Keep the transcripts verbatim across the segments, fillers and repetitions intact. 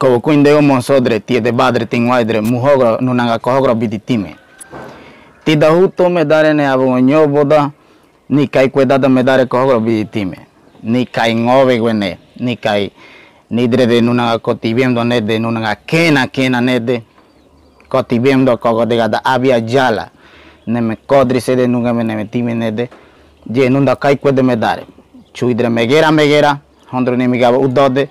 Tobo kuindewa monsodre, tiedebadre, tinwáidre, muhógro, nunanga kohógro biditime. Tidan huto medare ne aban nyo boda, ni kaikuedada medare kohógro biditime. Ni kaingóbegue ne, ni kai, ni drede nunanga kotibendo nede, nunanga kena kena nede. Kotibendo kogodegada abia yala. Neme kodri sede nungeme neme time nede. Ye nunda kaikuede medare. Chuidre megera megera. Hondro ni migaba udode.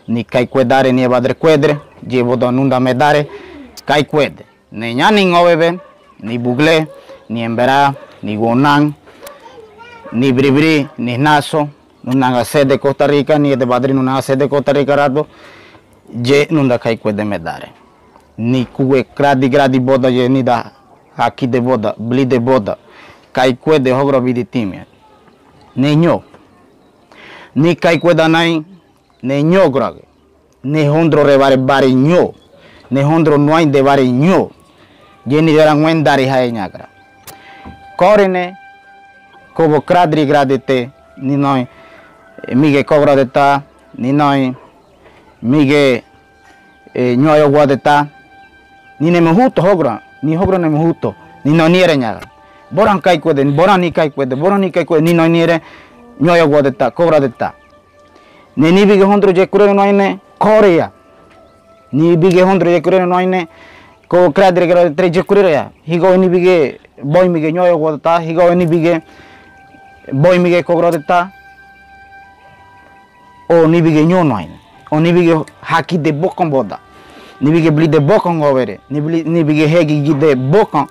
Ni kaikuedare ni ebadre kuedre. Ye bodo nunda medare. Kaikuede. Ne ña ni ngobebe. Ni bugle. Ni embera. Ni wonan. Ni bribri. Ni naso. Nunanga sede Costa Rica. Ni edebadre nunanga sede Costa Rica rato. Ye nunda kaikuede medare. Ni kuwe gradi gradi boda ye nida hakide boda, blide boda. Kaikuede hogro biditime. Ne ño. Ni kaikueda nai, ne ño groge. Ne hondro rebare bare ño. Ne hondro nuain de bare ño. Ye ni rera nguen dari hae ñagra. Korene, kobo kradri gradi te, ni noi, mige kogra de ta, ni noi, mige, eh, ñoayo gua de ta, ni neme huto hogra, ni hogra neme huto, ni no niere ñaga. Boran kaikuede, boran ni kaikuede, boran ni kaikuede, ni no niere, ñoayo gua de ta, kogra de ta. Ne ni bige hondro ye kurere nuaine, korea. Ni bige hondro ye kurere nuaine, ko kradre kradre ye kurere ya. Higo ni bige boi mige ñoayo gua de ta, higo ni bige boi mige kogra de ta. O ni bige ño nuaine. O ni bige hakide bokon boda. Ni bige blide bokon ngobere. Ni bli-, ni bige hegi gide bokon.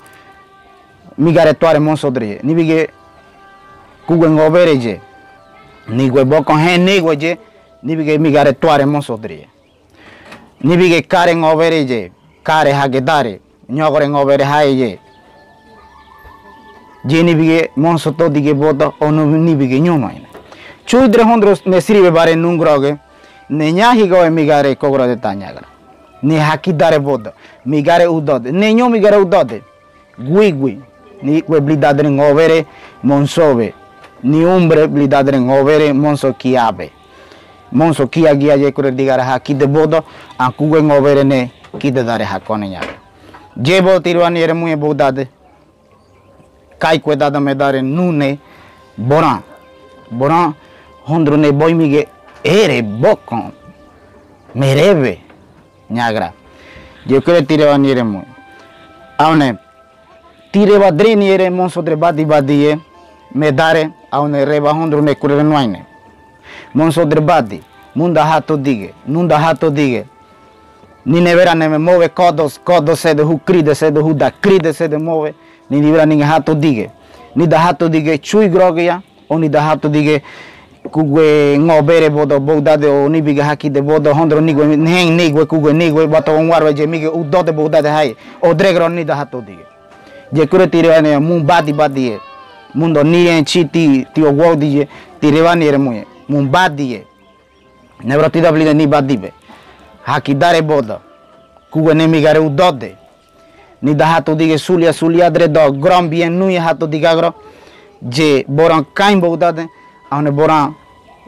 Migare tuare monsodre ye. Ni bige kugue ngobere ye. Ni gue bokon he ni gue ye. Ni bige migare tuare monsodre ye. Ni bige kare ngobere ye. Kare hagedare. Ñogore ngobere hae ye. Ye ni bige monsoto dige boda o no ni bige ño nuaine. Chuidre hondro ne siribe bare nun groge. Ne ña higo e migare kogra de ta ñagra. Ne hakidare boda. Migare udode. Ne ño migare udode. Guigui, ni kue blidadre ngobere, monsobe, ni umbre blidadre ngobere, monso kiabe. Monso kia gia ye kure digare hakide bodo, an kugue ngobere ne kide dare hakone ñaga. Ye bo tirwa niere muye bodade. Kaikuedada medare nune, boran. Boran, hondro ne boi mige ere, bokon, merebe. Ñagra. Ye kure tirwa niere muye. Aune. Tirwa dri niere monsodre badi badi ye. Medare. Aune reba hondro ne kurere nuaine. Monsodre badi. Munda hato dige. Nunda hato dige. Ni nevera neme move kodos, kodos sede hu kride, sede hu da kride, sede move. Ni nivera ninge hato dige. Ni da hato dige chui groge ya. O ni da hato dige kugue ngobere bodo boudade o ni bige hakide bodo hondro nigue, hen nigue, kugue nigue, bato onwarwe ye mige udode boudade hai. O dregro ni da hato dige. Ye kure tirwa ne mun badi badi ye. Mundo ni en chi ti, ti ogwodi ye. Tirwa niere muye. Mun badi ye. Nebro tida blide ni badibe. Hakidare bodo. Kugue ne migare udode. Ni da hato dige sulia sulia dre do grom bien nuye hato digagro. Ye boran kain boudade. Aune boran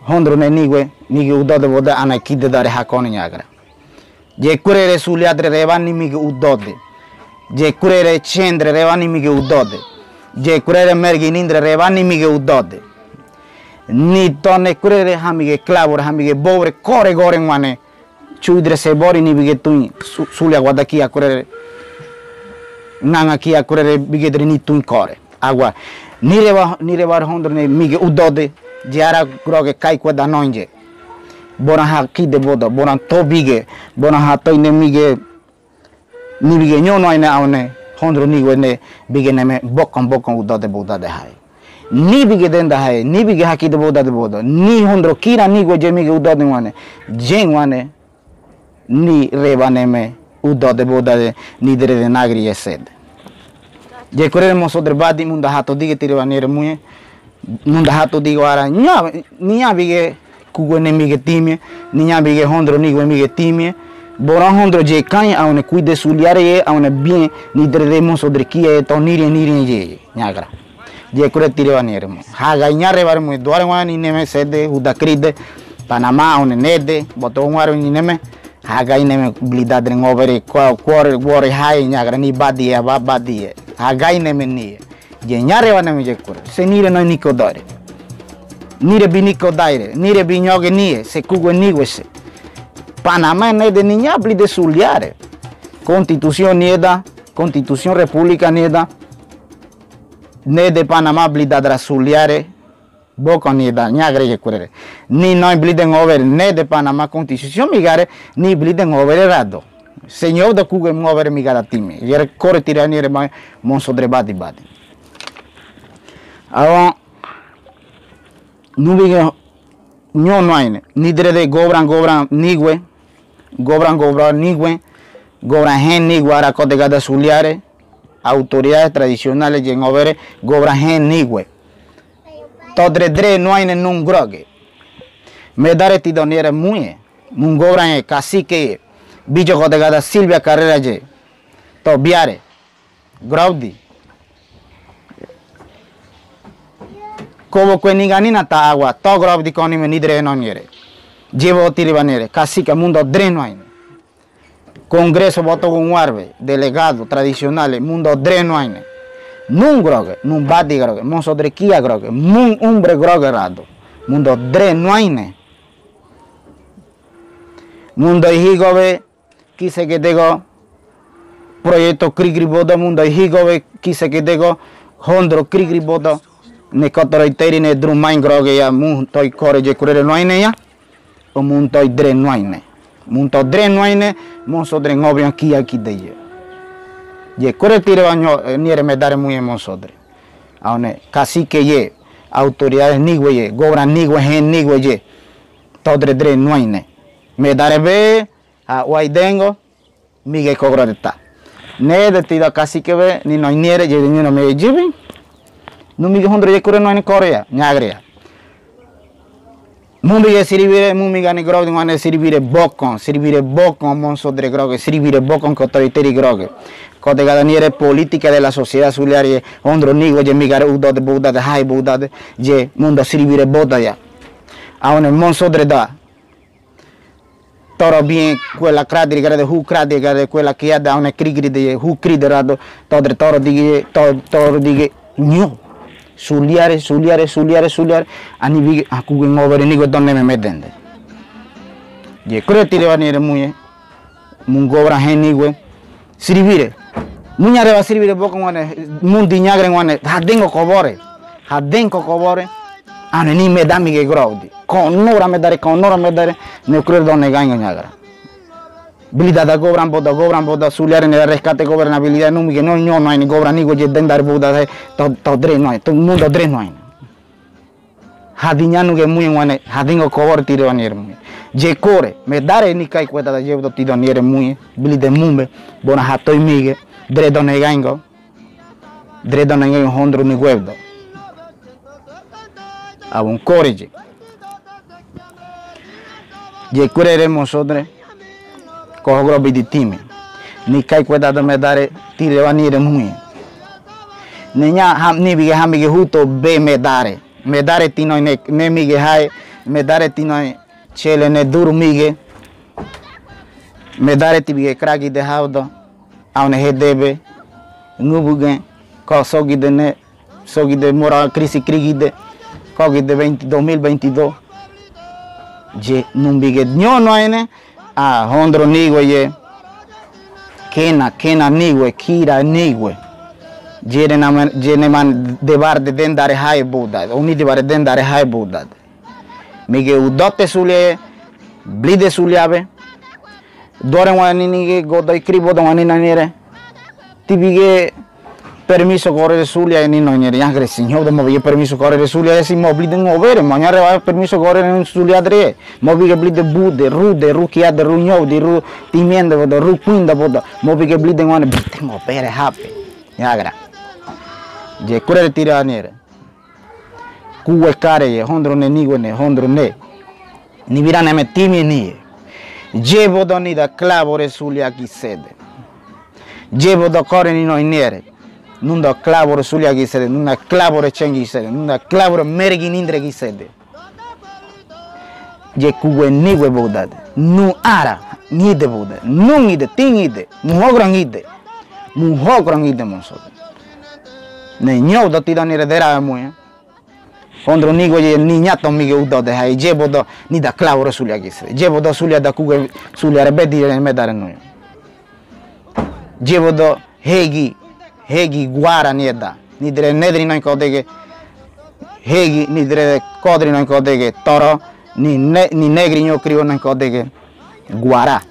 hondro ne nigue, nigue udode bode ane kide dare hakone ñagra. Ye kurere sulia dre reba ni mige udode. Ye kurere chendre reba ni mige udode. Ye kurere mergi nindre reba ni mige udode. Ni tone kurere hamige klabore, hamige bobre, kore gore ngwane. Chuidre se bori ni bige tuin, su-, sulia guada kia kurere. Nganga kia kurere bige dre ni tuin kore. Agua. Ni reba, ni reba hondro ne mige udode. Ye ara groge kaikueda noinje. Boran hakide bodo, boran to bige, boran hato ine mige. Ni bige ño nuaine aune, hondro nigue ne, bige neme bokon bokon udode boudade hai. Ni bige denda hai, ni bige hakide boudade bodo, ni hondro kira nigue ye mige udode ngwane, ye ngwane, ni reba neme udode boudade, ni dere de nagri ye sede. Ye kurere monsodre badi munda hato dige tirwa niere muye, Nunda hato dige ara, ña, ni ña bige kugue ne mige timie, ni ña bige hondro nigue mige timie. Boran hondro ye kain, aune kuide suliare ye, aune bien, ni dere de monsodre kia e to nirie nirie ye, ñagra. Ye kure tirwa niere muye. Haga ña rebare muye, duare wa ni neme sede, huda kride, Panamá, aune nede, boto ngwaro ni neme. Hagaineme blidadre ngóbere, kuare, kuare, kuare hae, nhagra, ni badiye, ba, badiye. Hagaineme niye. Ye ñarewáneme yekure. Se nire no inikodare. Nire binikodaire, nire biñogue niye, se kugue nigue se. Panamá nede niña blide suliare. Konstitusion nieda, Konstitusion Repúblika nieda. Nede Panamá blidadra suliare. Boko nieda, ñagre yekurere. Ni no blide ngóbere, nede Panamá Konstitusion migare, ni blide ngóbere rado. Señor do kugue ngóbere migara time. Yere kore tira niere ma monsodre badi badi. Awa, nubige ño no aine. Nidre de gobran, gobran nigue, gobran, gobran nigue, gobran hen nigue, ara kodegada suliare, autoridades tradicionales ye ngóbere, gobran hen nigue. Todre dre no aine nun grogue. Medare tido niere muñe, mun gobran e cacique ye, bijo kodegada Silvia Carrera ye. To biare. Grobdi. Kobo kue niga nina ta agua, to grobdi konime nidre no niere. Yevo tiri ba niere, cacique mundo dre no aine. Congreso boto gun warbe, delegado, tradicionales, mundo dre no aine. Nun grogue, nun badi grogue, monsodre kia grogue, mun umbre grogue rado. Mundo dre no aine. Mundo ihigobe, kise kedego, proyecto krigri bodo, mundo ihigobe, kise kedego, hondro krigri bodo, ne kotoro iteri ne dru main grogue ya, mun toi kore yekurere no aine ya. O mun toi dre no aine. Mun toi dre no aine, monsodre ngóbere kia kideye. Yekure tire ba ño, eh, niere medare muñe monsodre. Aone, cacique ye, autoridades nigue ye, gobran nigue, hen nigue ye. Todre dre no aine. Medare be, a, waidengo, Migue kogro de ta. Nede tido cacique be, ni no niere, ye ni no me yibi. Nu migue hondro yekure no ni korea, ñagrea. Mu migue siribire, mu migue ani grogdi ngane siribire bokon, siribire bokon, monsodre grogue, siribire bokon, kotoiteri grogue. Kote gada niere política de la sociedad suliare, hondro nigo ye migare udade, budade, hai budade, ye mundo siribire boda ya. Aone monsodre da. Toro bien kuela kradi grade, hu kradi grade, kuela kiada one krigri de, hu kride rado, todre toro dige, to-, toro dige, ño. Suliare, suliare, suliare, suliare, ani bige, aku ge ngobere nigo doneme medende. Ye kure tire ba niere muñe, mun gobra hen nigue, siribire. Muñare ba siribire boko ngone, mundi ñagre ngone, hadengo kobore. Hadengo kobore. Ane ni meda mige grogdi. Konora medare, konora medare, ne kure done gaingo ñagra. Bilidada gobran boda, gobran boda, suliare ne rescate gobernabilidad, nu mige no, ño no aine, gobra nigo ye dendare boda, to, to dre no aine, to mundo dre no aine. Hadiña nuge muñe ngone, hadingo kobor tire ba niere muñe. Ye kore, medare ni kai kueta da yebdo tido niere muñe, bilide mumbe, bona hatoi mige, dre done gaingo, dre done gaingo hondro ni guebdo. Abon kore ye. Ye kure re monsodre, Kohogro bidi time. Ni kai kueta da medare tire ba niere muñe. Ni ña ham ni bige ham bige huto be medare. Medare tino ne, ne mige hai, medare tino chele ne duru mige. Medare ti bige kragi de haudo. Aune he debe. Ngubuge. Ko sogi de ne. Sogi de mora krisi krigi de, kogi de veinte, dos mil veintidós. Ye, nun bige ño no aine, a, hondro nigue ye, kena, kena nigue, kira nigue. Ye ne man, ye ne man debar de dendare hai buda, uni debar de dendare hai buda. Mige udote sulie, blide suliabe. Dore wani nige godo ikri bodo wani nanire. Ti bige permiso gore sulia ni no nire. Yangre si ño de mo bige permiso gore sulia si mo blide ngobere. Mo ñare ba permiso gore sulia dre. Mo bige blide bude, rude, rukiade, ruño, di ru timiende bodo, rukuinda bodo. Mo bige blide ngone blide ngobere hape. Yagra. Ye kure tira nire. Kuwe kare ye, hondro ne nigue ne, hondro ne. Ni bira ne me timi ni ye. Ye bodo ni da klabore sulia kisede. Ye bodo kore ni no inere. Nunda klabore sulia kisede, nunda klabore chengi kisede, nunda klabore mergi nindre kisede. Ye kuwe nigue bodade. Nu ara. Ngide bude, nu ngide, ti ngide, muhókura ngide, muhókura ngide, monsoda. Ne ñodo tidan nire dera muñe. Hondro nigo ye ni ñato mige udode hai, yébodo nida klabore sulia gise. Yébodo sulia da kuge sulia re bedi re medare nuño. Yébodo hegi, hegi guara nieda. Nidre nedri nañ kodege hegi, nidre kodri nañ kodege toro, ni ne-, ni negri ño krio nañ kodege guara.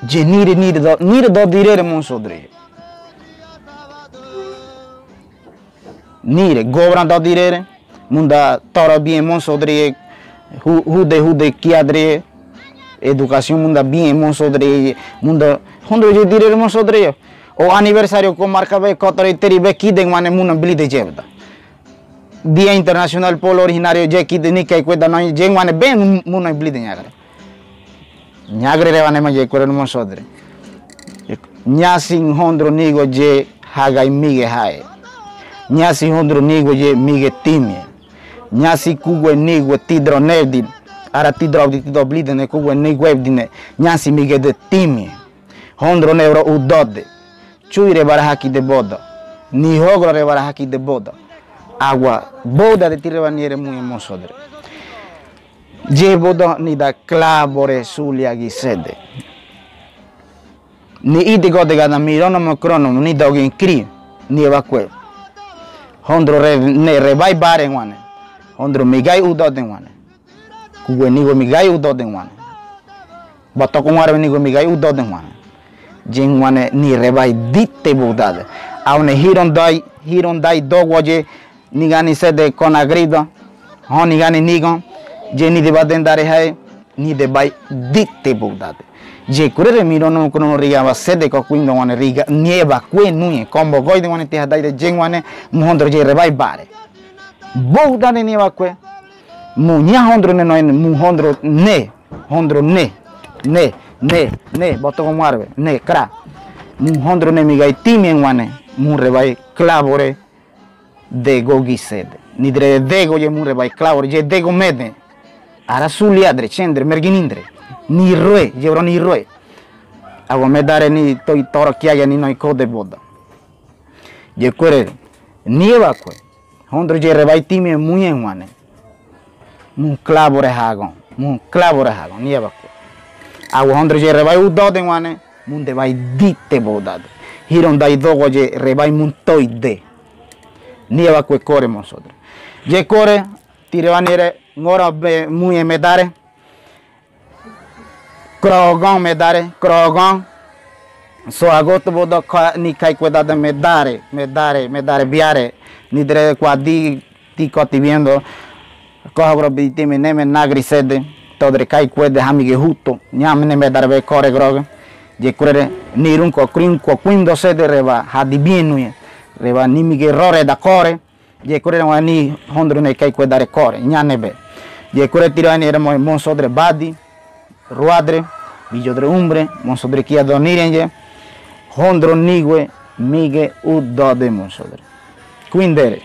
Ye nire, nire do, nire do direre monsodre. Nire, gobra do direre, munda toro bien monsodre, hu-, hude, hude kiadre, educación munda bien monsodre, munda, hondro ye direre monsodre. O aniversario ko marka be kotore teri be kide ngwane muna blide yebda. Día Internacional Pueblo Originario ye kide ni kaikueda no ye ngwane be muna blide ñagre. Ñagre re wane ma ye kure monsodre. Ñasi hondro nigo ye hagai mige hae. Ñasi hondro nigo ye mige timie. Ñasi kugue nigo tidro nedin. Ara tidro di tido blide ne kugue nigo ebdine. Ñasi mige de timie. Hondro nebro udode. Chuire bara haki de boda. Nihogro re bara haki de boda. Agua boda de tire ba niere muñe monsodre. Yébodo nida klabore sulia gisede. Ni ide gode gana mirono mokrono ni dogi kri ni ebakue. Hondro re, ne rebai bare ngwane. Hondro migai udode ngwane. Kugue nigo migai udode ngwane. Batoko ngware nigo migai udode ngwane. Ye ngwane ni rebai dite budade. Aune hiron dai, hiron dai dogo ye Nigani sede kona grido, ho nigani nigo, ye ni de ba dendare hai, ni de bai dite boudade. Ye kurere mirono kuno riga ba sede ko kuindo wane riga, ni ebakue nuñe, kombo goi de wane te hadai de ye wane, muhondro ye rebai bare. Boudade ni ebakue, mu ña hondro ne no, muhondro ne, hondro ne, ne, ne, ne, boto ko marbe, ne, kra. Muhondro ne migai timi wane, mu rebai klabore, dego gisede. Ni dre dego ye mu rebai klabore, ye dego mede. Ara suliadre, cendre, merginindre. Ni rue, ye bro ni rue. Ago medare ni toi toro kiage ni noi kode boda. Ye kuere, ni ebakue. Hondro ye rebai timi muñe wane. Mu klabore hagon, mu klabore hagon, ni ebakue. Ago hondro ye rebai udode wane, mu de bai dite boudade. Hiron dai dogo ye rebai mu toi de. Ni ebakue kore monsodre. Ye kore, tire ba nire, ngora be, muñe medare. Krogon medare, krogon. So agoto bodo ka, ni kai kuedade medare, medare, medare biare. Ni dre kuadi, ti koti biendo. Koha bro bitime neme nagri sede. Todre kai kuede hamige huto. Ñamene medare be kore groge. Ye kurere, ni run ko krin ko kuindo sede reba, hadi bien nuye. Reba ni mige rore da kore. Ye kure wa ni hondro ne kai kue dare kore, ña nebe. Ye kure tiro ani era mo, monsodre badi, ruadre, bijodre umbre, monsodre kia donire ye, hondro nigue, mige u dode monsodre. Kuindere,